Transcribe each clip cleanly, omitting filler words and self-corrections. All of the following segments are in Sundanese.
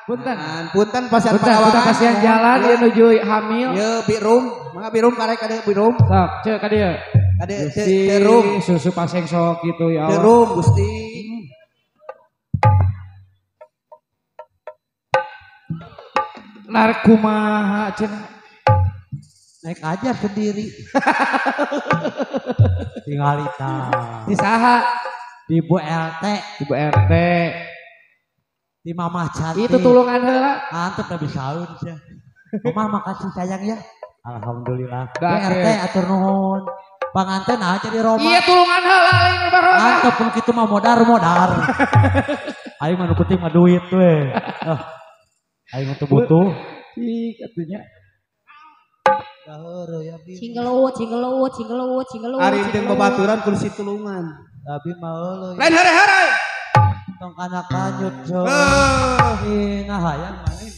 Punten. Punten pasian palawangan. Pasian jalan ieu nuju hamil. Ieu birum, mangga birum karek ka dieu birum. Sok, ceu ka dieu. Ka dieu ceu susu paseng sok kitu ya Allah. Ceu Gusti. Narik kumaha cenah. Naik aja sendiri. Tinggal ita. Di saha? Di Bu RT. Di Bu RT. Di Mamah cantik. Itu tulungan heula. Antep tapi saun sia. Mamah makasih sayang ya. Alhamdulillah. Bu RT atur nuhun. Panganten aja di Roma. Iya tulungan heula lain barosa. Antep pun kitu mah modar-modar. Aing mah nu penting mah duit we. Aing mah teu butuh. Ih atunya. Cinggelut, cinggelut, cinggelut, cinggelut. Ari jeung babaturan kudu si tulungan. Tapi mah eueuh. Lain hare-hare. Tong kana kanyut jo. Ih ngahayang maneh.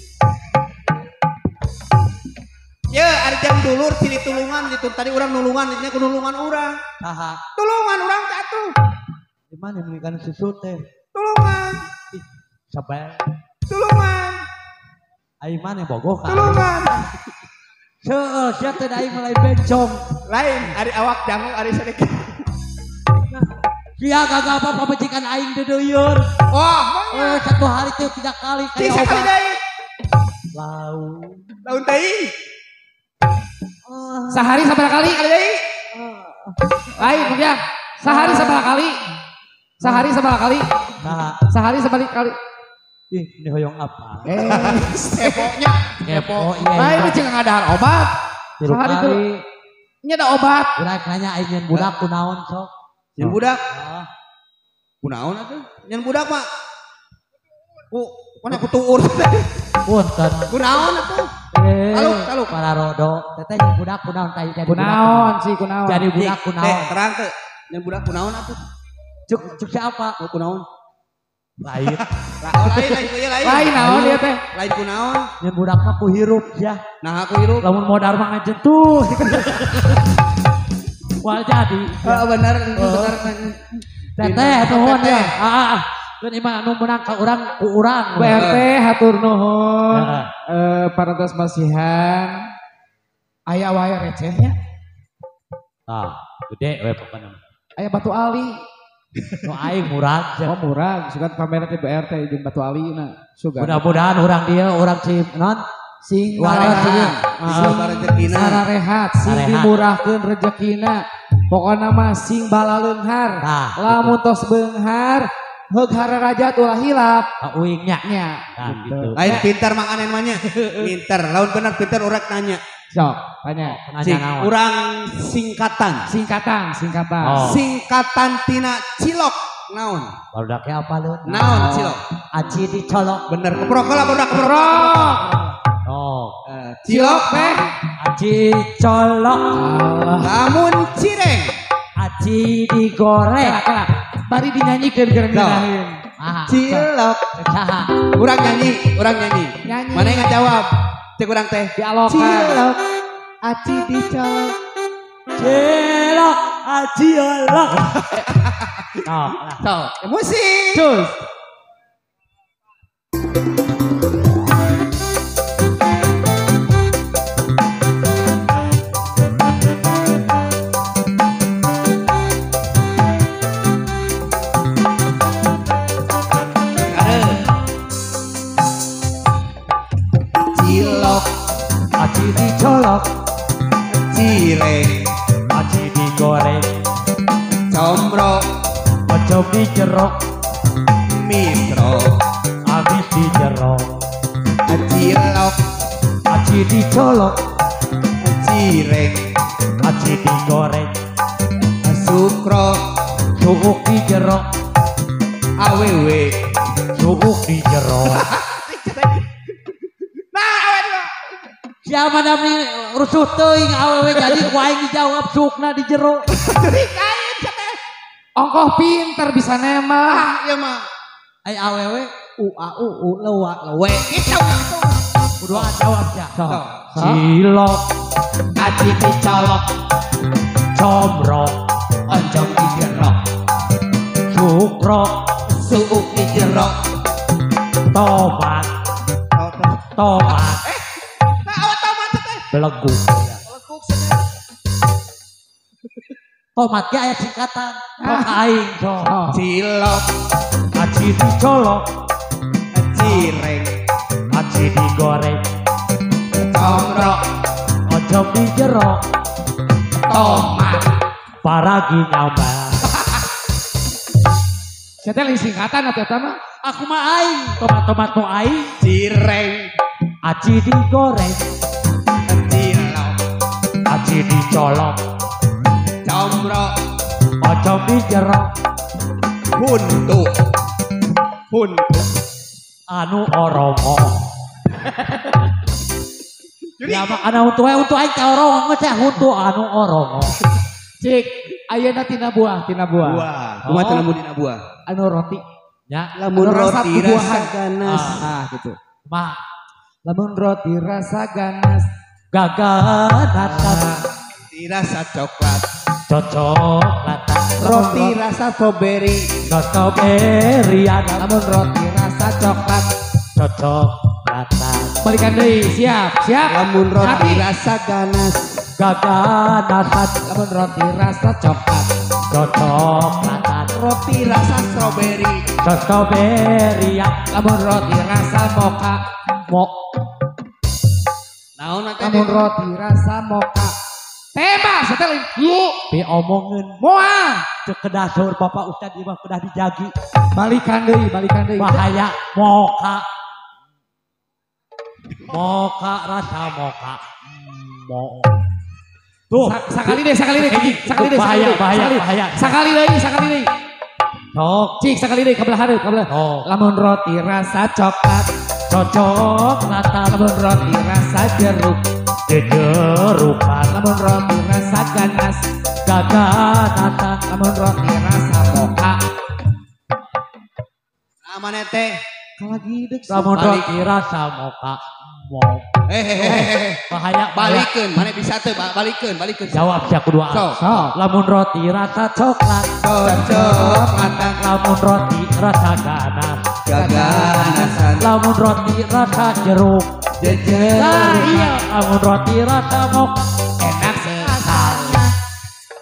Ye ari jang dulur ciri tulungan gitu. Tadi urang nulungan, dinya ku nulungan urang. Saha? Tulungan urang teh atuh. Di mana meuli susu teh? Tulungan. Ih, sabar. Tulungan. Ai maneh bogoh ka. Tulungan. Seueuh sia teh aing mulai bencong. Lain ari awak dangu ari sedekah. Sia gagal apa pamajikan aing deudeuyeun. Wah, satu hari teh 3 kali kayak obat. Deui. Laun. Laun deui. Sehari sabaraha kali? Kali deui. Lain ya. Sehari sabaraha kali? Sehari sabaraha kali? Nah, sehari sabaraha kali? Ih, ini hoyong apa? Keponya, kepo. Lain mah jeung ngadahar obat. Sehari itu nya ada obat. Urang nanya aing nyen budak kunaon sok? Nyen budak? Kunaon atuh? Nyen budak mah. Ku mana ku tuur. Punten. Kunaon atuh? Taluk, taluk. Pararodo. Teteh nyen budak kunaon teh jadi kunaon sih kunaon. Jadi budak kunaon. Teh terang teh. Nyen budak kunaon atuh? Cuk cuk siapa? Mau kunaon? Lain. Lain lain lain. Lain naon ieu teh? Lain kunaon? Nyen budak mah ku hirup ya. Nah aku hirup. Lamun modar mah ngajentuh. Wal jadi. Heeh bener bener. Teteh nuhun ya. Heeh. Keun imah anu meunang ka urang ku urang. Bu RT hatur nuhun. Parantos masihan. Aya wae recehnya. Tah, gede we pokona. Aya batu ali. Nu aing murag. Oh murag, sugan pameran teh Bu RT jeung batu ali na. Sugan. Mudah-mudahan urang dieu urang si non sing rezekina. Sararehat, sing dimurahkeun rezekina. Pokona mah sing balaleunghar. Lamun tos beunghar, heug hararajat ulah hilap. Uingnya. Nya. Gitu. Lain pintar makanan mah nya. Pintar, lamun bener pintar urang nanya. Sok, tanya. Urang singkatan. Singkatan, singkatan. Oh. Singkatan tina cilok naon? Barudaknya apa lu? Naon cilok? Aci dicolok. Bener, keprok lah barudak keprok. Oh. Cilok teh aci colok. Lamun cireng aci digoreng. Bari dinyanyikeun keur ngeunaheun. Cilok. Urang nyanyi, urang nyanyi. Mana yang ngajawab? Cek urang teh. Dialokan. Cilok aci dicolok. Cilok aci olok. Sok, sok. Musik. Cus. Cilok aci dicolok, cireng aci digoreng, comro ojo dijerok, mitro habis dijerok. Cilok aci dicolok, cireng aci digoreng, sukro suuk dijerok, awewe suuk dijerok. Siapa nami rusuh teuing awewe jadi ku aing dijawab sukna di jero. Kain teh. Ongkoh pinter bisa nemah. Ieu mah. Ai awewe u a u u lewa lewe. Kitu kitu. Kudu jawab ya. Cilok aci dicolok, comro oncom dijerok, sukro suuk dijerok, Tomat. Tomat. Nah, awak tomat teh. Beleguk. Beleguk cenah. Tomat ge aya singkatan. Sok aing sok. Cilok. Aci dicolok. Cireng. Aci digoreng. Comrok. Ojo dijerok. Tomat. Paragi nyamba. Sia teh lain singkatan atuh eta mah. Aku mah aing, tomat-tomat nu aing. Cireng. Aci digoreng. Cilok. Aci dicolok. Comrok. Ojo dijerok. Huntu. Huntu. Anu oromo. Ya makana huntu we huntu aing ka oromo teh huntu anu oromo. Cik, ayeuna tina buah, tina buah. Buah. Kumaha cenah mun dina buah? Anu roti. Ya, lamun roti rasa ganas. Ah, gitu. Ma, lamun roti rasa ganas, gaganasan. Roti rasa coklat, cocoklatan. Roti rasa strawberry, strawberryan. Lamun roti rasa coklat, cocoklatan. Balikan deui, siap, siap. Lamun roti rasa ganas, gaganasan. Lamun roti rasa coklat, cocoklatan. Roti rasa strawberry, strawberryan. Lamun roti rasa moka, mo. Naon atuh? Lamun roti rasa moka. Tembak setel lu diomongeun. Moal teu kedah saur Bapak Ustad ieu mah kedah dijagi. Balikan deui, balikan deui. Bahaya moka. Moka rasa moka. Mo. Tuh, sakali deh, sakali deh, sakali deh. Bahaya, bahaya, bahaya. Sakali deui, sakali deui. Sok, cik sakali deui ka belah hareup, ka belah. Lamun roti rasa coklat, cocoklatan. Lamun roti rasa jeruk, jejerukan. Lamun roti rasa ganas, gaganasan. Lamun roti rasa moka. Nah, mana teh? Kalagi deuk. Lamun roti rasa moka. Mo. Bahaya. Balikeun, mana bisa teu balikeun, balikeun. Jawab sia kudu. Sok. Lamun roti rasa coklat, cocoklatan. Lamun roti rasa ganas, gaganasan. Lamun roti rasa jeruk, jejerukan. Iya, lamun roti rasa moka enak sekali.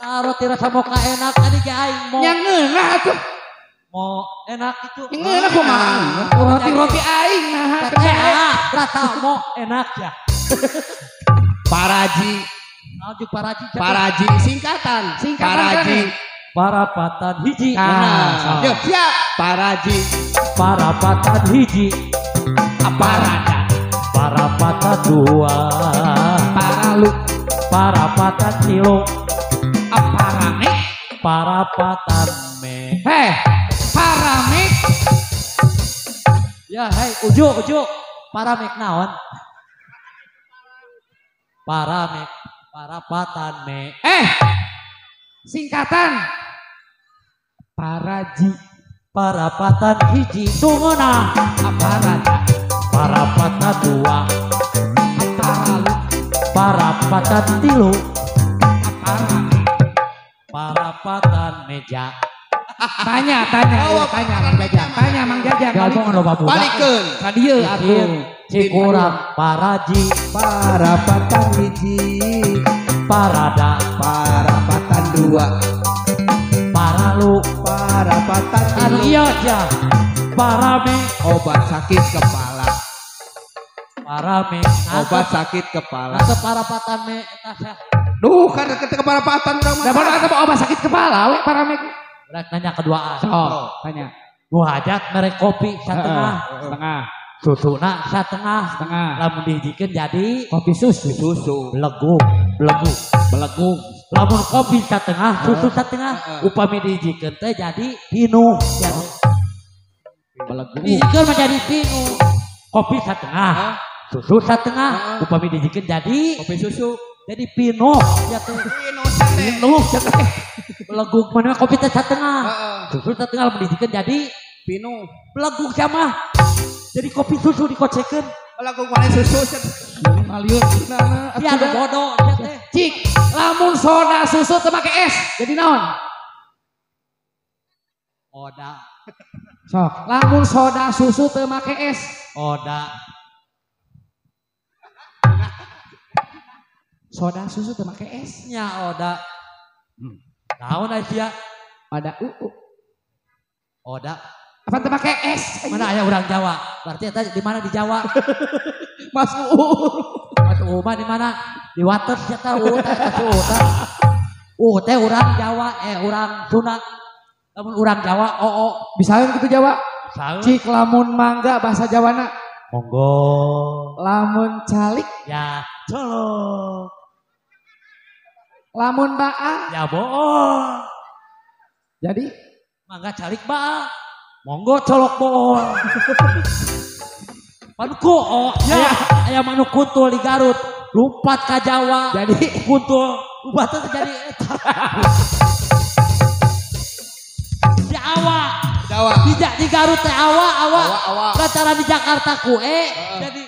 Ah, roti rasa moka enak tadi ge aing mo. Nya ngeunah atuh. Mo enak itu. Ngeunah kumaha? Roti-roti aing nah. Rasa mo enak ya. Paraji. Lanjut paraji. Paraji singkatan. Singkatan paraji. Parapatan hiji. Nah, yuk, siap. Paraji. Parapatan hiji. Parada. Parapatan dua. Paralu. Parapatan tilu. Parame. Parapatan me. Heh. Paramek. Ya, hei, ujuk, ujuk. Paramek naon? Paramek, parapatan me. Singkatan. Paraji. Parapatan hiji tungona. Parada. Parapatan dua. Paralu. Parapatan tilu. Paramek. Parapatan meja. Tanya, tanya, oh, tanya, Mang Jajang. Tanya Mang Jajang. Balikeun. Ka dieu atuh. Cikurang paraji, parapatan hiji, parada, parapatan dua, paralu, parapatan tilu. Iya ya. Parame, obat sakit kepala. Parame, obat sakit kepala. Atau parapatan me eta sia. Duh, kan ke parapatan urang mah. Da obat sakit kepala we parame. Rek nanya keduaan. Sok, tanya. Nu hajat mere kopi satengah. Setengah. Susuna satengah. Setengah. Lamun dihijikeun jadi kopi susu. Susu. Beleguk, beleguk, beleguk. Lamun kopi satengah, susu satengah, upami dihijikeun teh jadi pinuh. Beleguk. Dihijikeun mah jadi pinuh. Kopi satengah, susu satengah, upami dihijikeun jadi kopi susu. Jadi pinuh ya teh. Pinuh sateh. Pinuh sateh. Beleguk mana kopi teh satengah. Susu satengah lamun dihijikeun jadi pinuh. Beleguk sama. Jadi kopi susu dikocekeun. Beleguk mana susu Malieur cenah. Ya anu bodoh sia teh. Cik, lamun soda susu teu make es, jadi naon? Oda. Sok, lamun soda susu teu make es. Oda. Soda susu teu make es. Nya oda. Naon sia? Ada uu. Oda. Apa teu make es? Mana aya urang Jawa? Berarti eta di mana di Jawa? Mas Uu. Mas Uu mah di mana? Di Wates eta uu teh eta uu teh. Uu teh urang Jawa, urang Sunda. Lamun urang Jawa oo. Bisaeun kitu Jawa? Bisaeun. Cik lamun mangga bahasa Jawana. Monggo. Lamun calik ya colok. Lamun baa ya bool. Jadi mangga calik baa. Monggo colok bool. Panuku oh ya aya manuk kuntul di Garut lompat ka Jawa. Jadi kuntul ubah teh jadi eta. Di awa. Jawa. Di Garut teh awa awa. Lantaran di Jakarta ku jadi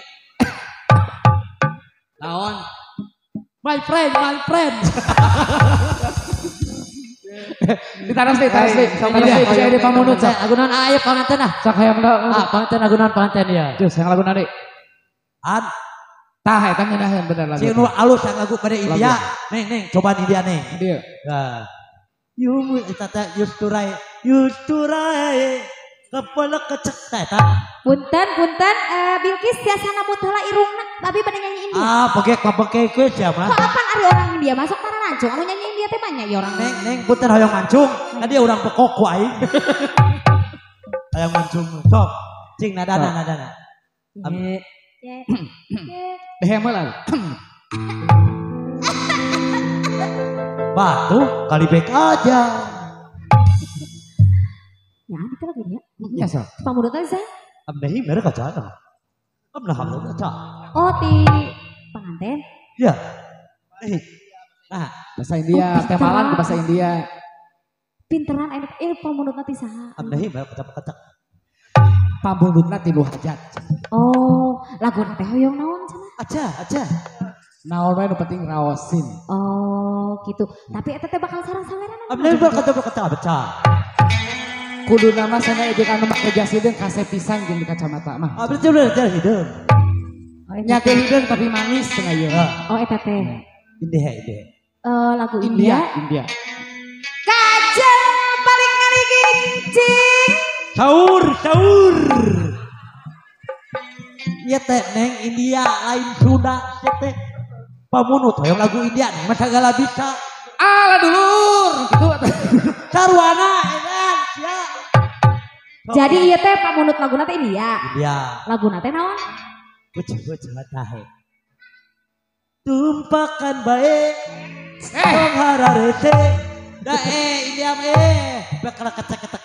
naon? My friend, my friend. Ditaros deh, taros deh. Taros deh, di pamunut. Lagu naon aya panganten ah. Sok hayang ah, panganten lagu naon panganten ya. Cus, yang lagu naon deui? An. Tah eta ngeunaheun bener lagu. Sing nu alus yang lagu pada India. Neng, neng, cobaan India neng. Dieu. Nah. Yumu eta teh yusturai, yusturai. Kepala kecek teh eta. Punten, punten, Bilqis tiasana mut heula irungna, abi bade nyanyi India. Ah, pegek pabekek we sia mah. Kok apan ari orang India masuk taranancung anu nyanyi India teh banyak ya orang. Neng, neng punten hoyong mancung. Tadi urang pekok ku aing. Hayang mancung. Sok, cing nadana nadana. Dehem heula. Batu kali bek aja. Ya, itu lagu dia. Ya, sok. Pamudut aja. Amnehi mereka kacana. Amna hamna kaca. Oh, ti panganten. Ya. Nah, bahasa India, oh, temalan ke bahasa India. Pinteran enak pamundutna ti saha? Amnehi mereka kaca kaca. Pamundutna ti nu hajat. Oh, laguna teh hoyong naon cenah? Aja, aja. Naon wae nu penting raosin. Oh, gitu. Tapi eta teh bakal sarang-saweran. Amnehi mereka kaca kaca baca. Kudu nama sana jeung anu make jas hideung kasep pisan jeung di kacamata mah. Ah berarti udah jas hideung. Nya ge hideung tapi manis cenah ieu. Oh eta teh. India, India. Lagu India. India. Kajeng balik ngaligincing. Sahur, sahur. Ieu teh neng India lain Sunda ieu teh. Pamunut hoyong lagu India neng mah sagala bisa. Ala dulur kitu atuh. Sarwana edan sia. Jadi ieu teh pamunut laguna teh India. India. Laguna teh naon? Bocah-bocah tahe. Tumpakan bae. Tong hararete. Da India bakal kecek-kecek.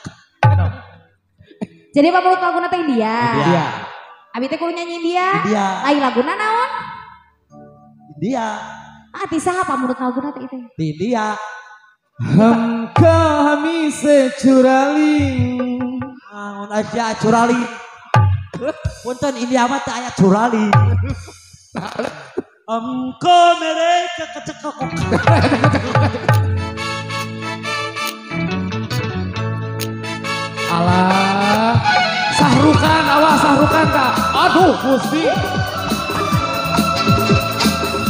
Jadi pamunut laguna teh India. India. Abi teh kudu nyanyi India. India. Lain laguna naon? India. Ah, ti saha pamunut laguna teh itu? Di India. Hum kami securali. Naon aja curali. Punten India mah teh aya curali. Amko mereka kecekok. Alah, Sahrukan, awas Sahrukan tak. Aduh, Gusti.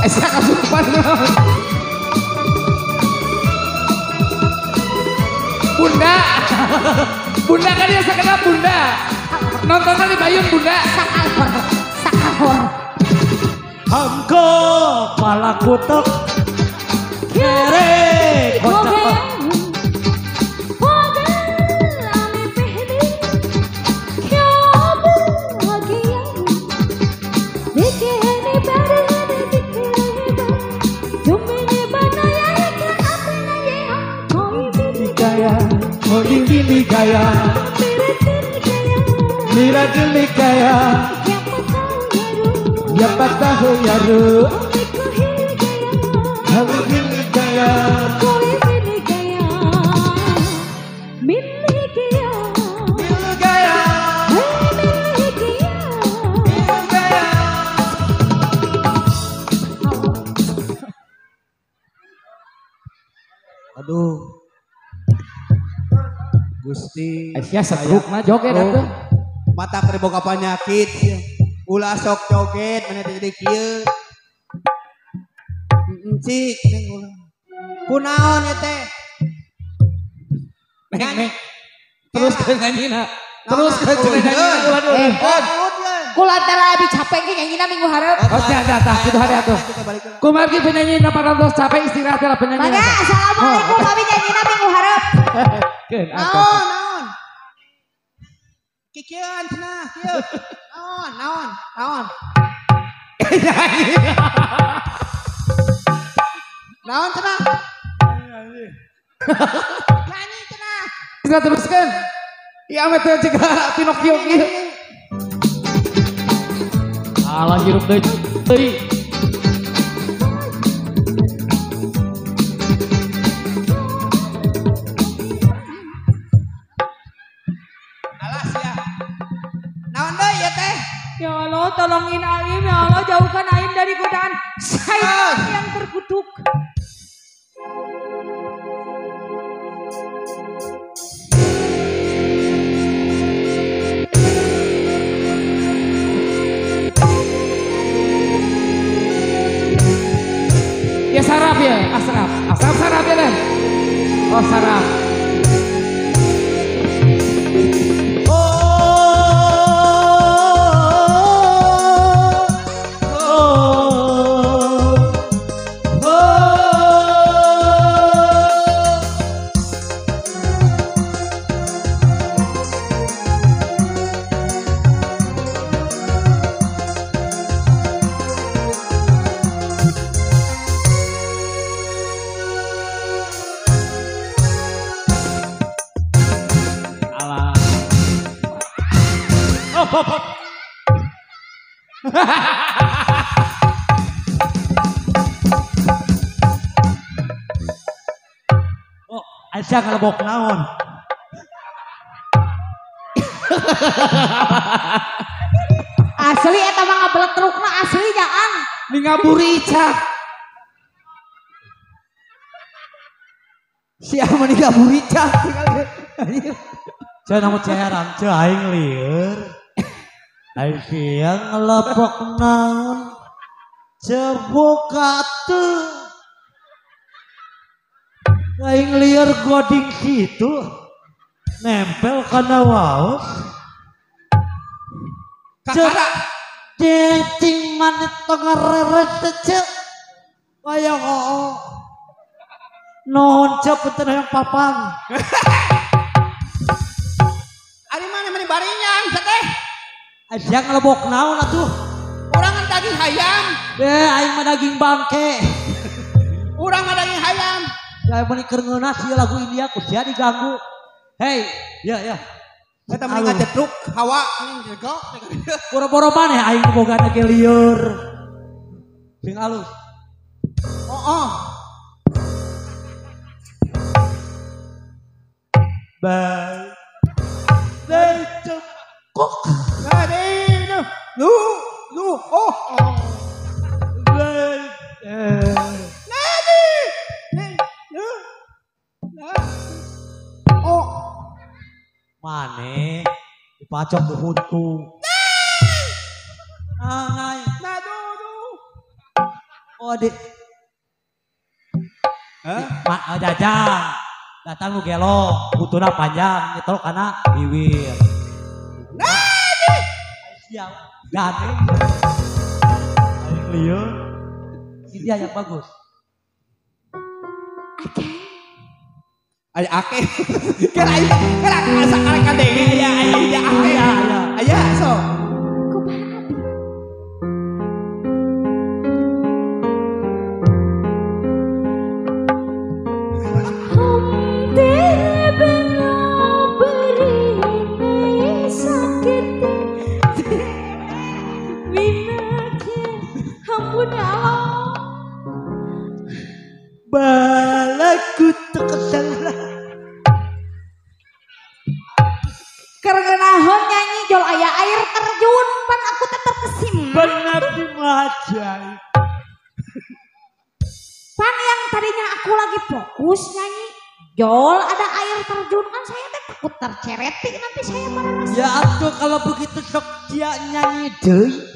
Saya kasurupan. Bunda, bunda kan dia sekedar bunda. Nontonnya di Bayun bunda. Sakalor, sakalor. Hamko pala kutok, kere kocak. Gaya, मेरा दिल गया, या पता हो यारो, हम मिल गया, कोई मिल गया, मिल गया, मिल गया, मिल गया, मिल गया. Aduh. Gusti. Sia setrukna joget atuh. Mata keur boga panyakit sia. Ulah sok joget maneh teh jadi kieu. Encik neng ulah. Kunaon ieu teh? Neng neng. Terus ke nyanyina. Terus ke nyanyina ulah dulu. Kulantara abi capek ge nyanyina minggu hareup. Oh tah tah tah kitu hade atuh. Kumargi penyanyina parantos capek istirahat lah penyanyi. Mangga assalamualaikum abi nyanyina minggu hareup. Keun naon naon. Kikieuan cenah kieu. Naon naon naon. Naon cenah. Nyanyi cenah. Istirahat teruskeun. Ieu ame teh cegah Pinocchio kieu. Alah hirup deui. Alah sia. Naon deui ieu teh? Ya Allah, tolongin Aim, ya Allah, jauhkan Aim dari godaan syaitan yang terkutuk. Ya sarap ya, asrap. Asrap sarap ya deh. Oh sarap. Oh, Aisyah ngelebok naon. Asli eta mah ngabeletrukna asli jaan. Ningaburica. Sia mah ningaburica. Cenah namun ceheran ceu aing lieur. Aing sia ngelebok naon. Cebuka teu. Aing lieur goding situ nempel kana waos. Kakara cing manit tengereret ceu. Kaya oo. Nuhun ceu punten hayang papan. Ari mana meni baringan teh? Sia ngelebok naon atuh? Urang kan daging hayam. Aing mah daging bangke. Urang mah daging hayam. Saya meni keur ngeunah sia lagu India ku sia diganggu. Hei, ya ya. Eta meni ngacetruk hawa anjing jago. Boro-boro maneh aing bogana ge lieur. Sing alus. Oh oh. Bye. Bye. Kok. Lu lu oh. Bye. Nadi. Lu. Oh. Mane dipacok ku huntu. Nah, nah, du, du. Oh, di. Hah? Ma, jajang. Datang nu gelo, hutuna panjang, nyetrok kana biwir. Nadi. Siap. Gane. Aing lieur. Ini dia yang bagus. Oke. Aya ake. Kira aya, kira asa karek kadenge aya aya ake. Aya so. Kumaha abi? Ampun ya Allah. Balaku terkesan. Kerenahon nyanyi jol aya air terjun pan aku tetep terkesima. Benar dimajai. Pan yang tadinya aku lagi fokus nyanyi jol ada air terjun kan saya tetap Takut tercereti nanti saya pada masa. Ya atuh kalau begitu sok cia nyanyi deui.